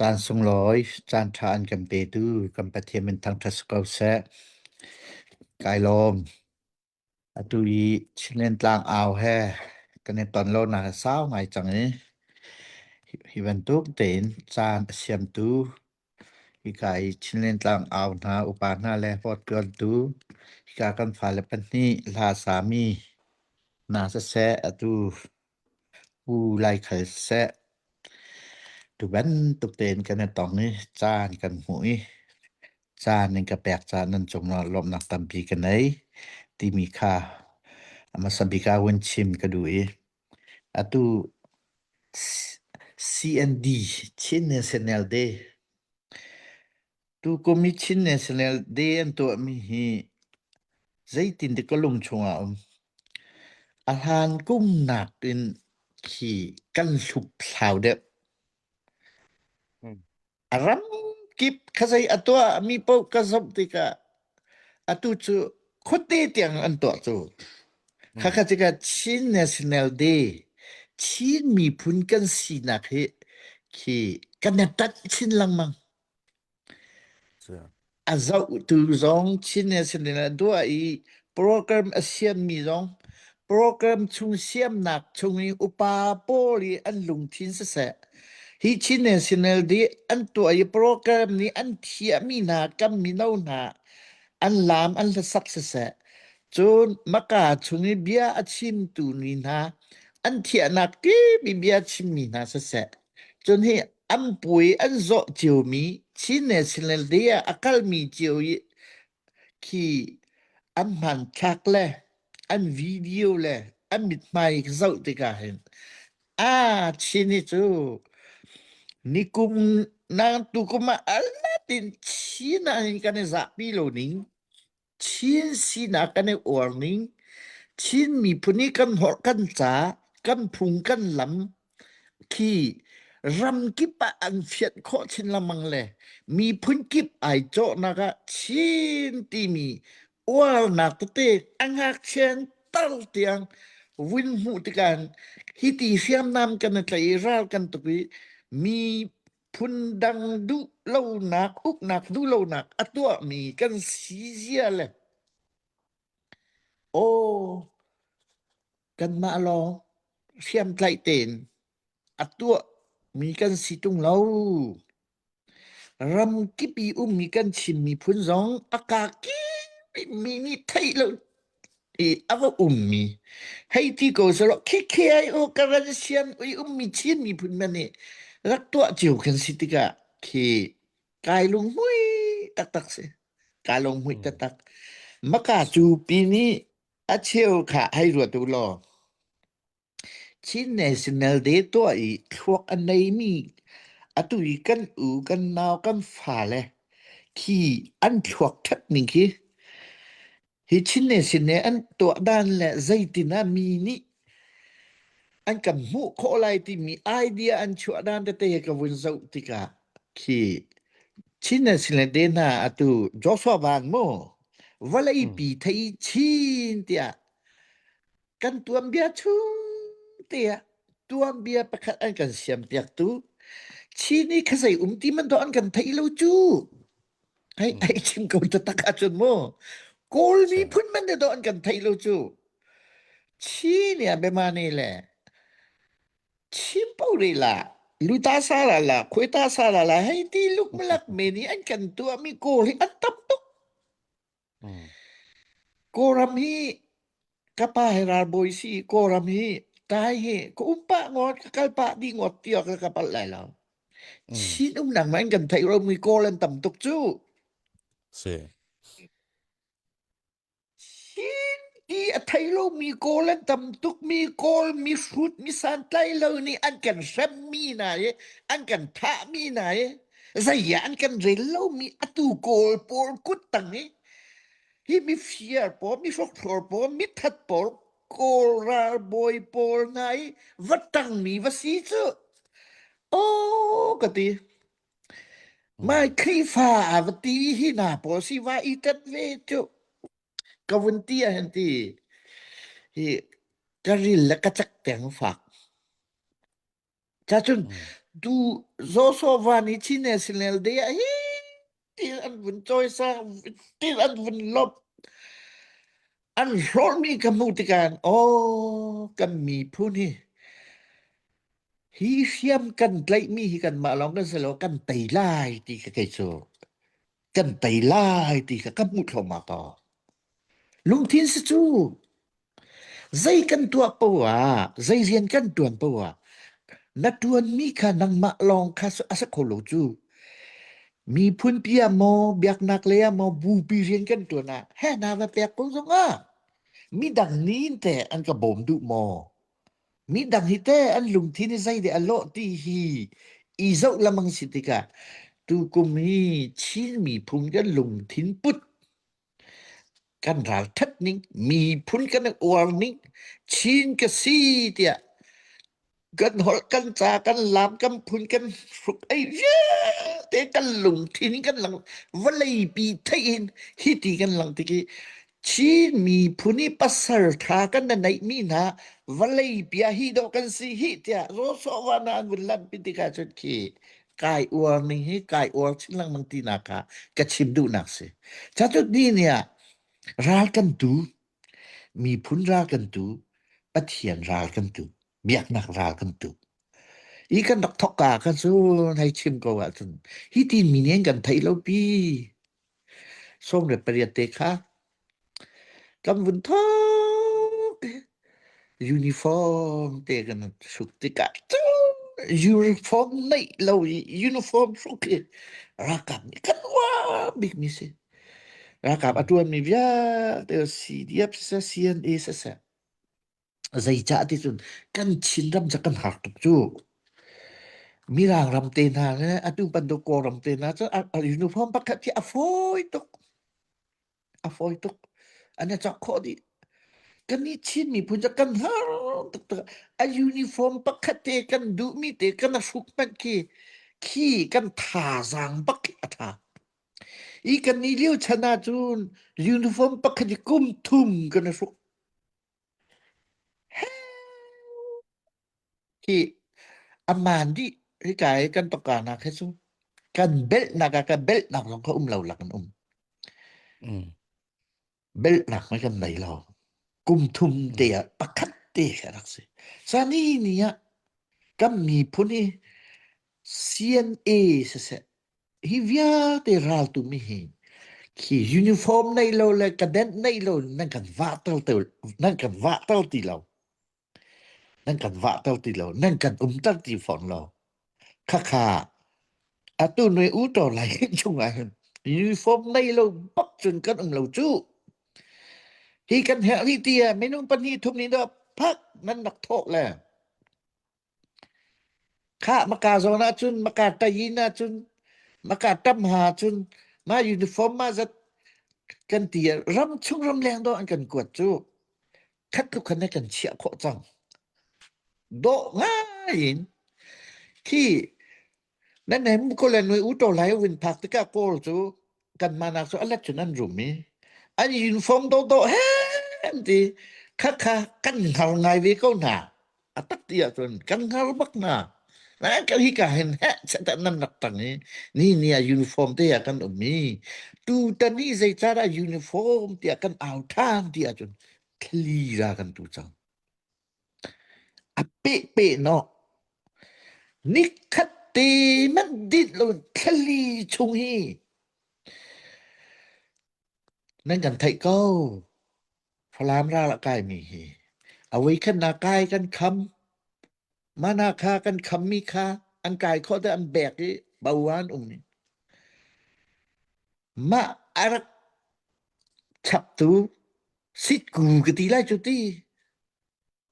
Caan sunglawi, caan ṭha an kan petu kan Pathian min thangṭhat si ko seh. Kai lawm. Atu i Chinland Tlangau he kan i ton lonak a sau ngai cang i hi bantuk tein caan a siamtu hika i Chinland Tlangau hna upa hna le hlawttuantu hika kan fale pahnih hla sami hna siseh atu Pu Laikhal siseh tu bantuk tein kan i tong i caan kan hmuh i caan in ka pek caah nan cungah lawmhnak tampi ka nei timi kha a hmasa bik ah vun chim ka duh i atu CND Chin National Day tukum i Chin National Day an tuahmi hi zeitin dik ka lung chungah a um. A hlan kum nakin khi kan hluphlau deuh. A ram kip kha zei a tuah mi paoh ka zoh tikah atu cu khuate tiang an tuah cu. Khakha tikah Chin National Day, Chin miphun kan sinak hi khi kan i ṭanh chin lengmang. A zohtu zong Chin National a duah i program a siammi zong program chung siamnak chung i upa pawl i an lungthin siseh hi Chin National Day an tuah i program nih an thiahmi hna kan mino hna an laam an hlasak siseh cun maka chung i bia a chimtu ni hna an thiahnak timi bia chimmi hna siseh cun hi an puai an zawh ciomi Chin National Day ah a kalmi cio i khi an hmanthlak le an video le an mithmai ka zoh tikah hin ah Chin hi cu nikum nang tukum ah alatin Chin ah hin kan i zahpi lo ning Chin sinak kan i uar ning, Chin miphun i kan holh kan ca, kan phung kan lam khi ramkip ah an fianh khawh chin lengmang le miphun kip ai cawhnak ah Chin timi uarnak tete a ngakchia in tar tiang vun hmuh tikah hi ti hriamnam kan i tlaih i ral kan tuk i mi phundang duh lonak uknak duh lonak a tuahmi kan si zia le aw kanmah lawng hriamtlaih tein a tuahmi kan si tung lo ramkip i ummi kan Chin miphun zong a kakip mi nih theih lo i a va ummi hei ti ko selaw khikhiai u Karen sian i ummi Chin miphun man nih rak tuah cio kan si tikah khi kai lunghmui taktak si kai lunghmui taktak maka cu pi nih a cheu kha hei ruat u law Chin National Day tuah i thluak a neimi atu i kan u kan nau kan fale khi an thluak ṭhat ning khi Hi Chin Nation nih an tuah dan le zeitin ah mi nih an kan hmuh khawh lai timi idea an chuah dan tete ka vun zoh tikah khi Chin Nation le te hna atu Joshua Van mu vawlei pi thei chin tiah kan tuanbia chung tiah tuanbia pakhat an kan siam piaktu Chin i khazei um ti man an kan thei lo cu Hei hei chim ko taktak ahcun mu Kawl miphun man ne dawh an kan theih lo cu Chin ya bemani le chim po ri la luta sa la la khuita sa la la hei ti luk malak me ni an kan tuah mi kawl hi an tam tuk Kawlram hi ka pa hi ralbawi si Kawlram hi tai hi ka um pah ngawt ka kal pah dih ngawt tiah ka ka palh lai lo Chin umnak man kan theih ro mi Kawl an tam tuk cu. Si. Chin ti a thei lo mi Kawl an tam tuk mi Kawl mi hrut mi santlai lo nih an kan hrem mi na i an kan thah mi na i zei ah an kan rel lo mi atu Kawl pawl kut tang i hi mi fiar pawl mi hrokhrol pawl mi that pawl Kawl ralbawi pawl hna i va tang mi va si cu Aw ka ti. Mai Khrihfa a va ti hi na pawl si va i tat ve cu. Ka vun ti ah hin ti hi ka ril le ka cak teng fak. Cacun Mm. Tu Joshua van i Chin National Day ah hi til an vun cawisang, til an vun lawmh. An hlawrmi ka hmuh tikah aw kan miphun hi hi hriam kan tlaihmi hi kanmah lawng kan si lo kan tei lai ti ka kei cu kan tei lai ti kha ka hmuh thluahmah ko. Lungthin si cu Zei kan tuah paoh ah, zei rian kan ṭuan paoh ah, na ṭuanmi kha nangmah lawng kha a si kho lo cu. Miphun pi ah maw, biaknak lei ah maw, bupi rian kan ṭuan ah, he na va pek ko zong ah, midang nih teh an ka bawm duh maw? Midang hi teh an lungthin hi zeidah a lawh ti hi i zoh lengmang si tikah tukum hi Chin miphun kan lungthin put Kan ralṭhat ning, miphun kan i uar ning, Chin ka si tiah kan holh, kan ca, kan laam, kan phun, kan hruk ei vialte kan lungthin kan lang vawleipi theih in hiti kan lang tik i Chin miphun i pasal ṭha kan na neihmi hna vawleipi ah hi dawh kan si hih tiah rawsawh ah an vun lanhpi tikah cun khi kai uar ning hi kai uar chin lengmang tinak kha ka chim duhnak si. Cacut ni ni ah ral kan tu, miphun ral kan tu, Pathian ral kan tu, biaknak ral kan tu. I kan rak thok ka kan cu hei chim ko ahcun hi ti mi nih kan theih lo pi. 18 te kha kan vun thok uniform te kan hruk tikah uniform neih lo i uniform hruk hi ralkap nih kan uar bikmi si. Ralkap a ṭuanmi vialte CDF siseh, CNA siseh, zeicah ti cun kan Chinram cu kan har tuk cu. Mirang ram te hna le atu bantuk Kawlram te hna cu a uniform pakhat khi a fawi tuk. A fawi tuk. An i cawk khawh dih. Kannih Chin miphun cu kan har taktak. A uniform pakhat te kan duhmi te kan hruk hmanh khi khi kan thazaang bak khi a ṭha. I kan nih lio chan ahcun uniform pakhat i kum thum kan i hruk. Hi aman dih hika i kan tawka-nak hi cu kan belhnak ah kan belhnak zong kha um lo lak an um. Belhnak mei kan nei lo. Kum thum te ah pakhat te kha rak si. Sani ni ah kan miphun hi CNA siseh hi vialte raltu mi hi khi uniform nei lo le cadet nei lo nan kan vahter nan kan vahter ti lo. Nan kan vahter ti lo, nan kan umter ti fawn lo. Khakha atu nui u to lai chungah hin uniform nei lo bak cun kan um lo cu. Hi kan herh hi ti ah minung pahnih thum nih dah phak nan rak thawh le. Khah maka zawn ahcun maka tayin ahcun maka tam ha cun ma uniform ma zat kan ti ah ram chung ram leng dawh an kan kuat cu. Khat tluk khan kan chiah khawh cang. Dawh ngai in khi nan nem ko le nui u to lai win phak tikah kawl cu kan manak cu alet cun an rum i an uniform dawh dawh he an ti kha kha kan hngar ngai ve ko hna a tak ti ahcun kan hngar bak hna na kan hi ka hin he set nan rak tang i ni ni ah uniform te ah kan um i tu tan hi zeicadah uniform tiah kan au ṭhan ti ahcun thli ra kan tu cang a peh peh no nikhat te man dit lo thlali chung hi nan kan theih ko Falam ral a kaimi hi a voikhatnak kai kan kham. Mana kha kan khammi kha an kai khawh te an bek i bo an um. Mah a rak chaptu sitku ka ti lai cu ti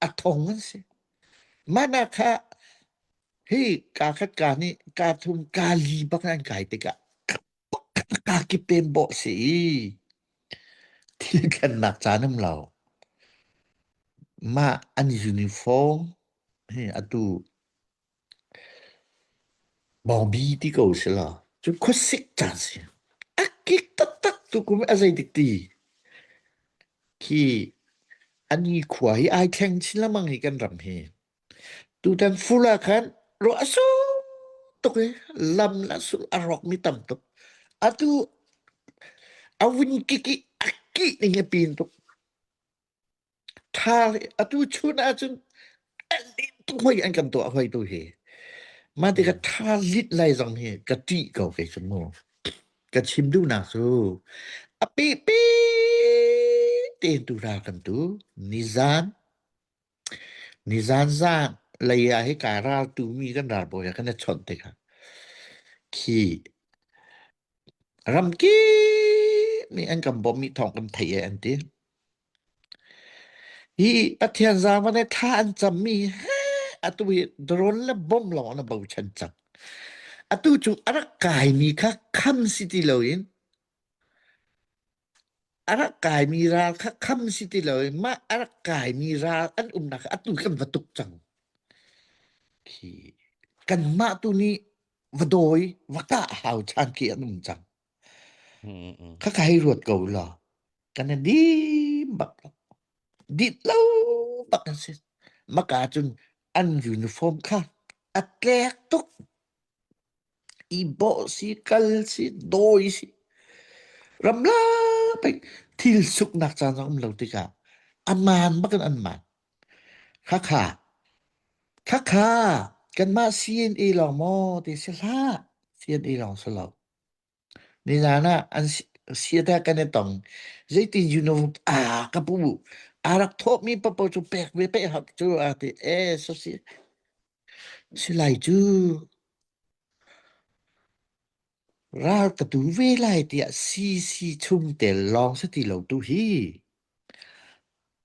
a thong an si. Mana kha hi ka khat ka nih ka thum ka li bak an kai tikah ka kip tem bawh si i thil thlennak caan um lo. Mah an uniform hi atu bawngbi ti ko si law cu khuasik caan si. A kik taktak tu kum a zei dik ti. Khi ani khua hi ai thleng chin lengmang hi kan ram hi. Tutan fur ah khan ruah a sur. tuk i lam le sul a rawkmi tam tuk. Atu a vun kik i a kih ning a pin tuk. Ṭha atu chun ahcun a lin tuk hoi an kan tuah hoi tu hi. Mah tikah Mm. ṭha lit lai zong hi ka ṭih ko kei cu mu. Ka chim duhnak cu a pipi tein tu ral kan tu. Nizan nizan zan lei ah hika raltu mi kan ralbawi ah kan i chawnh tikah khi ramkip nih an kan bawmh i thawng kan theih e an ti. Hi Pathian zaangfah nih thla an cammi he atu hi drone le bomb lawng an bochan cang. Atu cu a rak kaimi kha kham si ti loin a rak kaimi ral kha kham si ti loin mah a rak kaimi ral an umnak kha atu kan va tuk cang. Khi kanmah tu nih va dawi va kah hau chan khi an um cang. Mm, mm. Khakha hei ruat ko law kan i dim bak lo. Dit lo bak an si. Maka cun an uniform kha a tlek tuk. I bawh si, kal si, dawi si. Ramla pei thil suknak caan zong um lo tikah a man bak in an man. Khakha, khakha, kanmah CNA lawng maw ti si hlah. CNA lawng si lo. Nizan ah an siata kan i tong. Zeitin uniform ah ka pu aa rak thawhmi paohpaoh cu pek ve peh hak cu aa ti. Eh so si si lai cu ral ka tu ve lai tiah CC chungtel lawng si ti lo tu hi.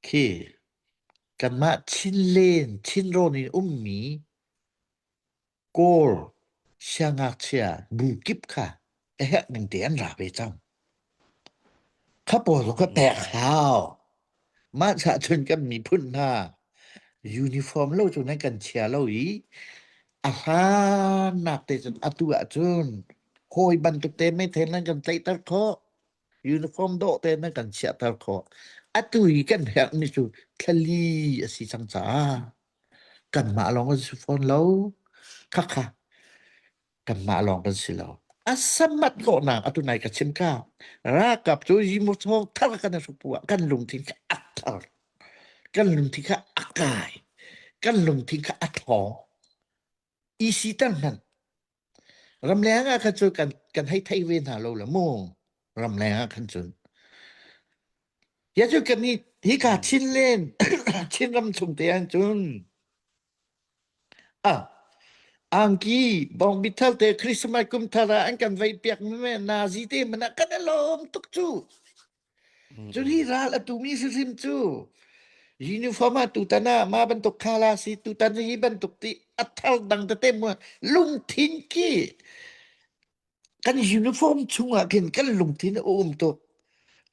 Khi kanmah Chinlen Chinrawn in ummi Kawl siangngakchia bu kip kha a herh ning te an ra ve cang. Kha pawl zong kha Mm, pek mm. hau. Mah chah cun kan miphun hna uniform lo cu nan kan chia lo i a hlannak te cun atu ahcun hawi bantuk te meithel nan kan tlaihter khawh. Uniform dawh te nan kan chiahter khawh. Atu i kan herhmi cu thlali a si cang caah Kanmah lawng kan si fawn lo. Khakha kanmah lawng kan si lo. A samat khawhnak atu nai ka chim ka. Ralkap cu yimuthawng thar kan hruk ah kan lungthin kha a thar. Kan lungthin kha a kai. Kan lungthin kha a ṭhawng. Isi ter hmanh. Ramleng ah khan cu kan kan hei thei ve hna lo la mu. Ramleng ah khan cun. Ya cu kan i hika Mm. Chinland Chinram chung te ah cun ah angki bawngbi thar te Christmas kum thar ah an kan vei piak mi me nazi te mana kan i lawm tuk cu. Mm, Cun mm. hi ral a tumi hrimhrim cu uniform ah tutan ah mah bantuk khala si tutan hi bantuk ti a thar dang tete mu lungthin khi kan uniform chungah khin kan lungthin a um tuk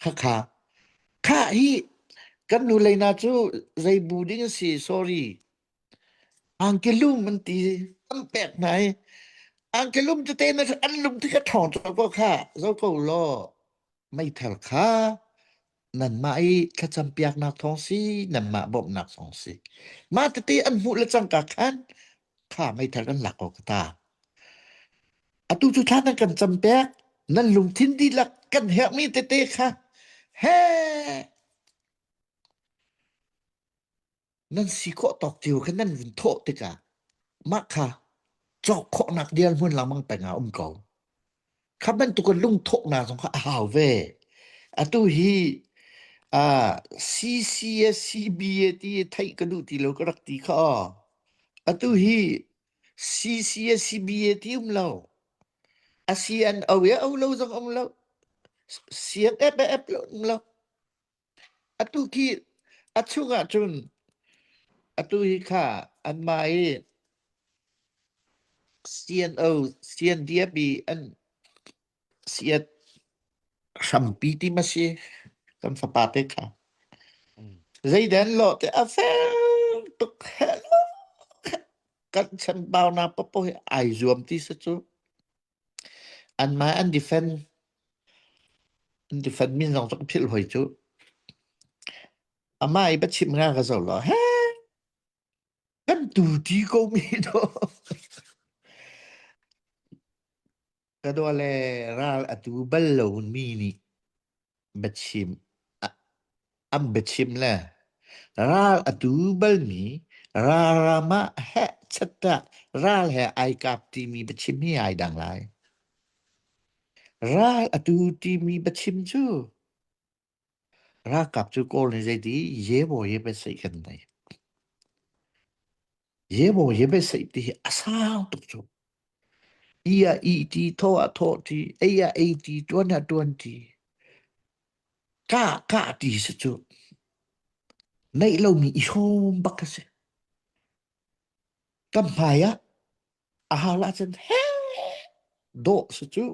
khakha kha hi kan nu lei na cu zei bu ding a si sorry angkelum an ti an pek hna i angkelum tete na an lung thi ka ṭhawng ko kha zo ko law Meithal kha nanmah i thlacampiaknak thawng si, nanmah bawmhnak thawng si. Mah tete an hmuh le cangka khan kha meithal kan lak awk ta. Atu cu thla nan kan campiak, nan lungthin dihlak kan herhmi tete kha he Nan si khawh tawk cio kha nan vun thawh tikah mah kha cawk khawhnak dirhmun lengmang peng ah um ko. Kha bantuk in lungthawhnak zong kha a hau ve. Atu hi uh, CCSCBA ti theih ka duh ti lo ka rak ti kha aw. Atu Mm. hi CCSCBA ti um lo. A CNO ya o lo zong um lo. CNF F lo um lo. Atu khi a chung ahcun atu hi kha anmah i CNO, CNDF i an siat hrampi ti ma si kan fapa te kha. Mm. Zeidan lawh te a fel tuk hello kan chanbaunak paoh hi ai zuam ti si cu. Anmah an defend an defend min zong cu ka philh hoi cu. Amah i biachim nga ka zoh law, he kan tu ti ko mi do. Ka dua le ral a tu bal lomi nih biachim an biachim le ral a tu balmi ralram ah heh chat ral he ai kap timi biachim hi ai dang lai. Ral a tu timi biachim cu ralkap cu Kawl nih zeiti yebaw ye sei kan nei. Yebaw ye sei ti hi a sau tuk cu. I ah i ti, thaw ah thaw ti, ei ah ei ti, ṭuan ah ṭuan ti. Kah kah ti si cu. Neih lomi i hrawm bak a si. Kan hmai ah a hal ahcun he dawh si cu.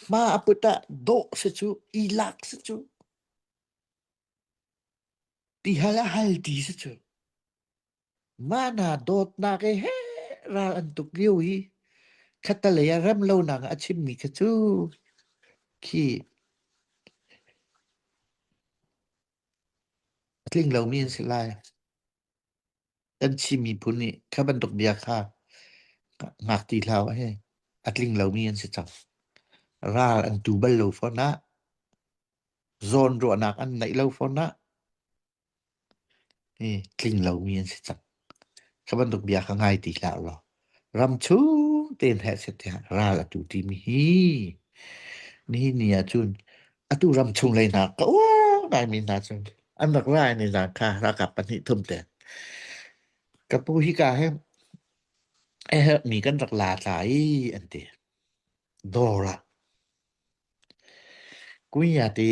Hma a put ah dawh si cu, i lak si cu. Ti hal ah hal ti si cu. Mah hna dawtnak he he ral an tuk lio i khattelei ah rem lonak a chimmi kha cu khi a tling lomi an si lai. Kan Chin miphun nih kha bantuk bia kha ngak ti hlah u he a tling lomi an si cang. Ral an tu bal lo fawn ah, zawn ruahnak an neih lo fawn ah, Hi tling lomi an si cang. Kha bantuk bia kha ngai ti hlah law ram chung tein heh set tiah ral atu timi hi nihin ni ah cun atu ram chung lei hna ka uar ngaimi hna cun an rak ra ni hna kha ralkap pahnih thum te ka pu hika he a herhmi kan rak la tla i an ti dawr ah kunya te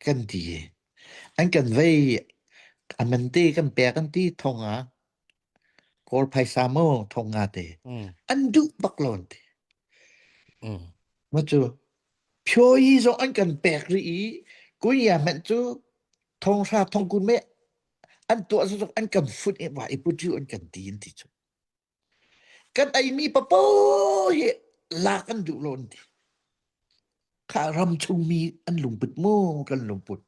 kan ti An kan vei a man te kan pek an ti thong ah Kawl phaisa maw thong nga te Mm. an duh bak lo an ti. Mm. Ma cu phyoyi zong an kan pek rih i kuya hmanh cu thong hra thong kun me an tuah zong an kan fut i wa i put an kan ti an ti cu. Kan eimi papo hi lak an duh lo an ti. Kha ram chungmi an lungput mu kan lungput.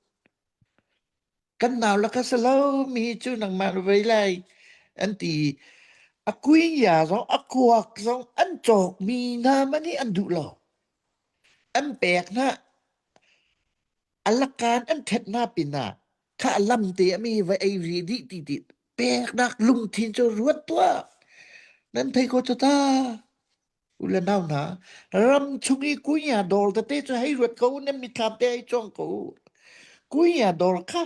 Kan nau la ka salo mi cu nangmah na vei lai an ti. A kuiya zong a kuak zong an cawk mi hna man hi an duh lo. An pek hna a lakaan an ṭhet hna pinah kha lam te a mi va ei ri dih ti ti peknak lungthin cu ruat tuah nan thei ko cu ta u le nau hna ram chung i kunya dawr tete cu hei ruat ko nan mitthlam te hei cuang ko kunya dawr kha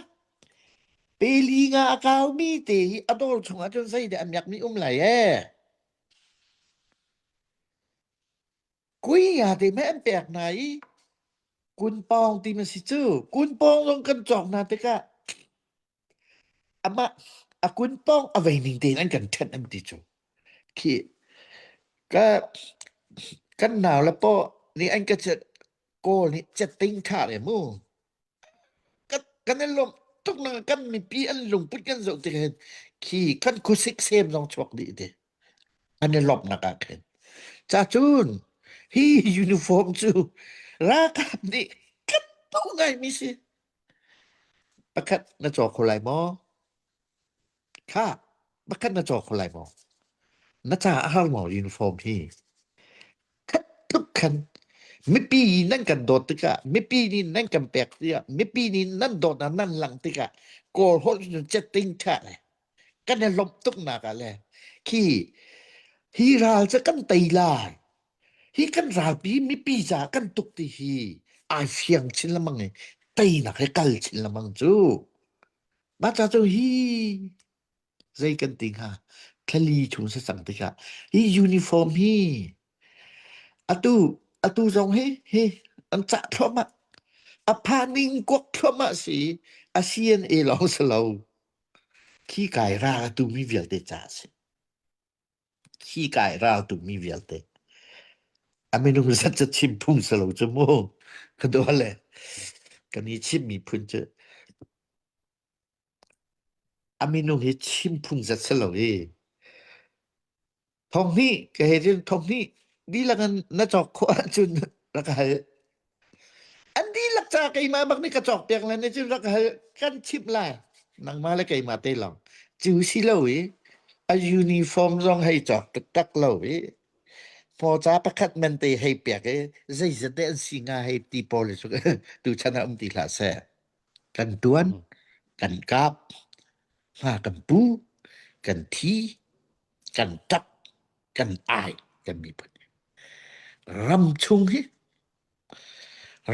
peli nga a kaumi te hi a dawr chungah cun zei dah a miakmi um lai ee Kuia te meh an pek hna i kunpawng ti ma si cu. Kunpawng zong kan cawk hna tikah amah a kunpawng a vei ning tein an kan ṭhenh an ti cu. Khi ka kan nau le paw nih an ka cet kawl nih cetting ṭha re mu. Kan kan i lawmh tuk na kan mipi an lungput kan zoh tik hin khi kan khuasik sem zong chuak dih ti. An i lawmhnak ah khin. Cacun hi uniform cu ralkap nih kan duh ngaimi si. Pakhat na caw kho lai maw? Kha, pakhat na caw kho lai maw? Na ca a har maw uniform hi? Khat tluk khan mipi nan kan dawt tikah mipi nih nan kan pek tikah mipi nih nan dawtnak nan langh tikah Kawl holh cu cetting ṭha le kan i lawmh tuknak ah le khi hi ral cu kan tei lai hi kan ralpi mipi ca kan tuk ti hi ai fiang chin lengmang i teinak he kal chin lengmang cu mah ca cu hi zei kan ti hnga thlali chung si cang tikah hi uniform hi atu atu zong hi hi an cah thluahmah a phaning kuak thluahmah si a CNA lawng si lo Khi kai ral a tumi vialte ca a si. Khi kai ral tumi vialte. A minung zat cu chim phung si lo cu mu. Ka dua le kan i chimmi phun cu a minung hi chim phung zat si lo i Thong hnih ka hei rin thong hnih dihlak in na cawk khawh ahcun rak hal. An dihlak ca keimah bak nih ka cawk piak le ne cun rak hal kan chimh lai. Nangmah le keimah te lawng. Cu si lo i a uniform zong hei cawk taktak lo i. Hmawca pakhat men te hei pek i zeizat deh an si hnga hei ti pawl hi cu tuchan ah um ti hlah seh. Kan tuan, Mm. kan kap, hma kan pu, kan thi, kan tap, kan ai kan miphun. Ram chung hi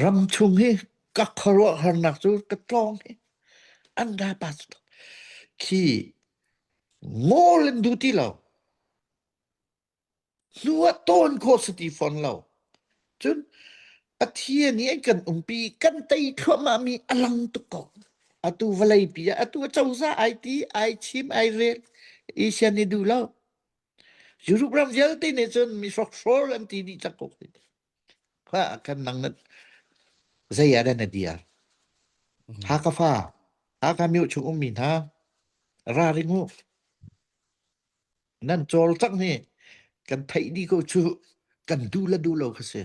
ram chung hi ka khuaruahharnak cu ka tlawng hi an ra pa khi ngawl an duh ti lo. Hnu ah tawn khawh si ti fawn lo. Cun Pathian nih an kan umpi, kan tei thluahmahmi a lang tuk ko. Atu vawleipi ah atu acozah ai ti, ai chim, ai rel. Asia nih duh lo. Europe ram vialte nih cun mi hrokhrawl an ti dih cang ko. Kha kan nang na zei ah dah na dir? Mm. Hakha fa, Hakha myo chung ummi hna, ra ring u. Nan cawlcangh hi kan theih dih ko cu kan duh le duh lo kha si.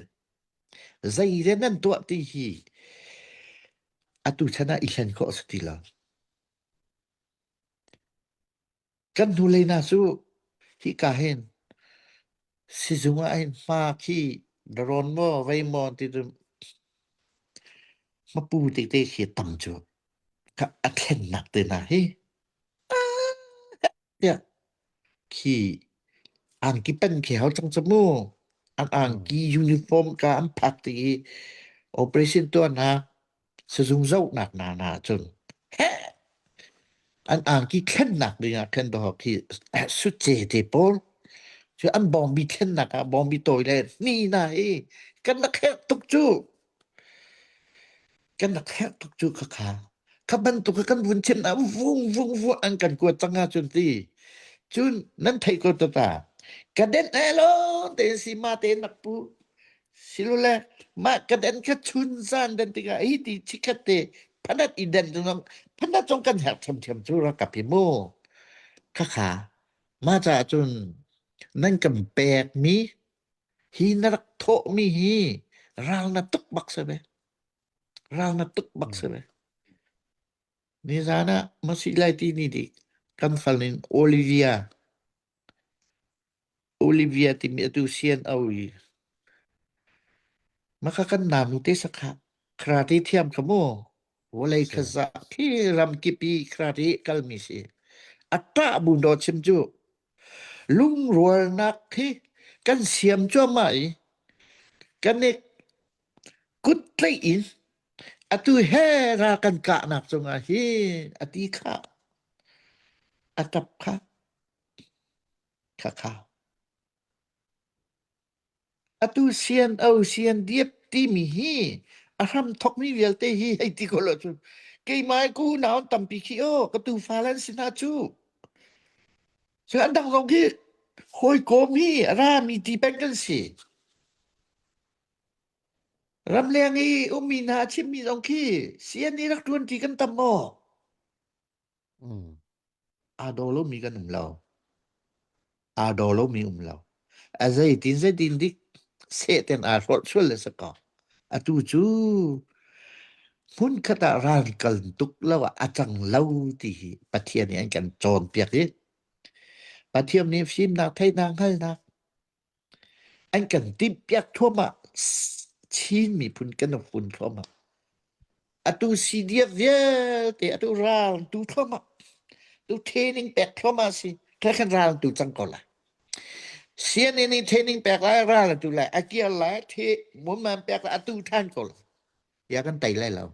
Zei le nan tuah ti hi atu chan ah i hlen khawh a si ti lo. Kan hnulei hna cu hika hin sizung ah hin hma khi darawn maw vei maw ti cu hmapu tete khi tam cu kha a thlennak te hna hi tiah khi angki pen khi hau cang cu mu. An Mm. angki uniform ka an phak ti i operation tuahnak sizung zohnak hna na cun heh an angki thlennak ding ah khan dawh khi sutce te pawl cu an bawngbi thlennak ah bawngbi tawi le ni na hi kan rak herh tuk cu Kan rak herh tuk cu khakha. Kha bantuk kha kan vun chim ah vung vung vung an kan kuat cang ahcun ti. Cun nan theih ko tata. Ka den e lo te si ma te nak pu. Silole mah ka den kha chun zan den tikah hi ti chikhat te phanat i den zong phanat zong kan herh thiamthiam cu rak ka pi mu. Khakha ma caah cun nan kan pek mi hi na rak thawh mi hi ral na tuk bak se ve. Ral na tuk bak Mm. si ve. Nizan ah Masih lai ti ni dik kan fal in Olivia Olivia timi atu CNO i maka kan namu te sakha karate thiam kha mu vawlei Si. khaza khi ramkip i karate kalmi si a ṭah bu do chim cu lungrualnak khi kan siam cuahmah i kan i kut tlaih in Atu he ral kan kahnak cungah hin a ti kha, a ṭap kha, khakha. Atu CNO, CNDF timi hi a hram thokmi vialte hi hei ti ko lo cu keimah ku nau tampi khi aw ka tufa lan si hna cu. Cu an dang zong khi hawikom hi a rami ti peng kan si. Ramleng i ummi hna a chimmi zong khi CNA rak ṭuanṭi kan tam maw? Mm. Aa daw lomi kan um lo. Aa daw lomi um lo. A zeitin zeitin dik sehten aa hrolh sual le si ko. Atu cu hmunkhat ah ral kal tuk lo ah a cang lo ti hi Pathian nih an kan cawnpiak i Pathian nih fimnak theihnak hngalhnak An kan timhpiak thluahmah. Chin miphun kan hun thluahmah. Atu CDF vialte atu ral tu thluahmah. Tu training pek thluahmah si. Kha khan ral tu cang ko lai. CNN nih training pek lai ral tu lai. A kir lai the muman pek lai atu than ko lai. Ya kan tei lai lo.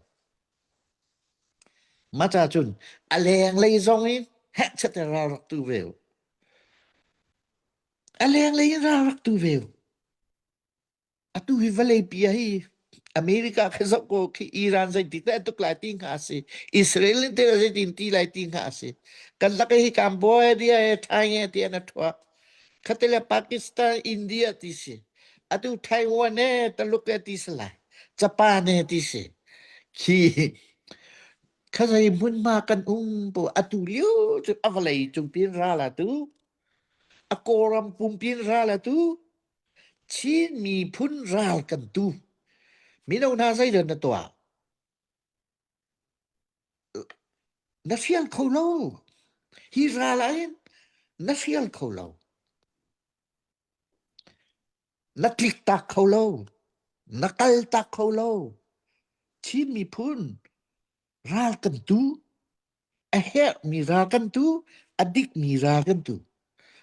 Ma cha cun a leng lei zong in heh chat ral rak tu ve. A lenglei in ral rak tu ve. Atu hi vawleipi ah hi America khi zoh ko khi Iran zeitik dah tuk lai ti hnga si. Israel in te zeitin ti lai ti hnga si. Kan lak hi Cambodia he Thai he ti an thua. Khatile Pakistan, India ti si. Atu Taiwan he Taluk he ti si lai. Japan he ti si. Khi kha zei hmunhma kan um po atu liu cu a vawlei cung pin ral atu A Kawlram pumpi in ral a tu. Chin miphun ral kan tu. Mino hna zeidah na tuah? Na hrial kho lo. Hi ral ah hin na hrial kho lo. Na tlik tak kho lo. Na kal tak kho lo. Chin miphun ral kan tu. A herhmi ral kan tu. A dikmi ral kan tu.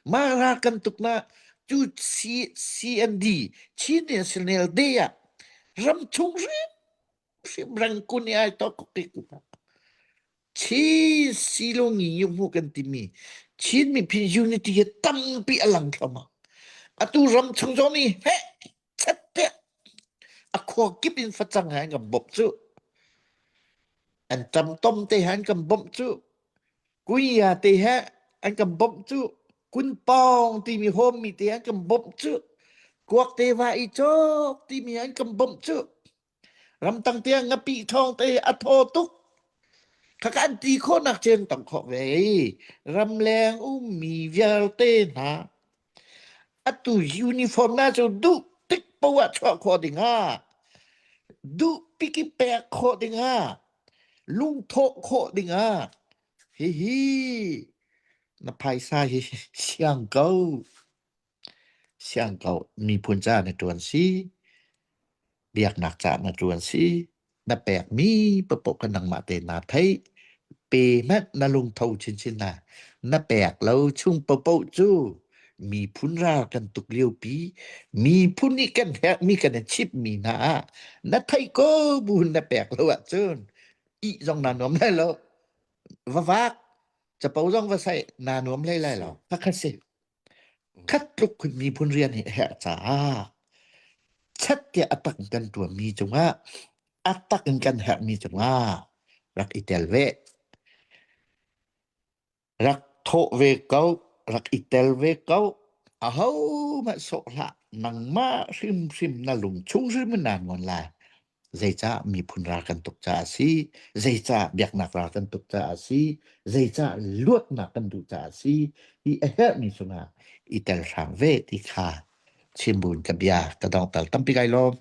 Mah ral kan tuknak cu C CND Chin National Day ah ramchung hrimhrim Rangoon i ai tok Chin silung i hmu kan timi Chin miphun unity hi tampi a lang thluahmah. Atu ram chung zong nih heh chet tiah a khua kip in facang he an kan bawmh cu. An ṭamtom te he an kan bawmh cu. Kuia te he an kan bawmh cu. Kunpawng timi hawmmi te an kan bawmh cu. Kuak te va i cawk timi an kan bawmh cu. Ramtang tiang ngapih thawng te a thaw tuk. Khaka an ti khawhnak cen tam khawh ve. Ramleng ummi vialte hna atu uniform na cu duh tik poah chuah khawh ding ah duh piki pek khawh ding ah lungthawh khawh ding ah hihi na phaisa hi siang ko. Siang ko miphun ca na ṭuan si, biaknak ca na ṭuan si, na pekmi paohpaoh kha nangmah tein naa theih. Pe hmanh na lungtho chinchin hna. Na pek lo chung paohpaoh cu miphun ral kan tuk liopi, miphun nih kan herhmi kan i chimhmi hna ah na theih ko buin na pek lo ahcun ih zong naa nuam lai lo. Va vak, capo zong va saih, naa nuam hlei lai Si. lo. Pakhat si. Mm. Khat tluk khun miphun rian hi a herh caah chat tiah a tak in kan ṭuanmi cungah a tak in kan herhmi cungah rak i tel ve. Rak thawh ve ko, rak i tel ve ko. Ahohmanh sawh hlah, nangmah hrimhrim na lungchung hrim in naa nuan lai. Zeicah miphun ral kan tuk caah a si, zeicah biaknak ral kan tuk caah a si, zeicah luatnak kan duh caah a si, hi a herhmi cungah i tel hram ve ti kha chim buin ka bia ka dongtal tampi kai lawm.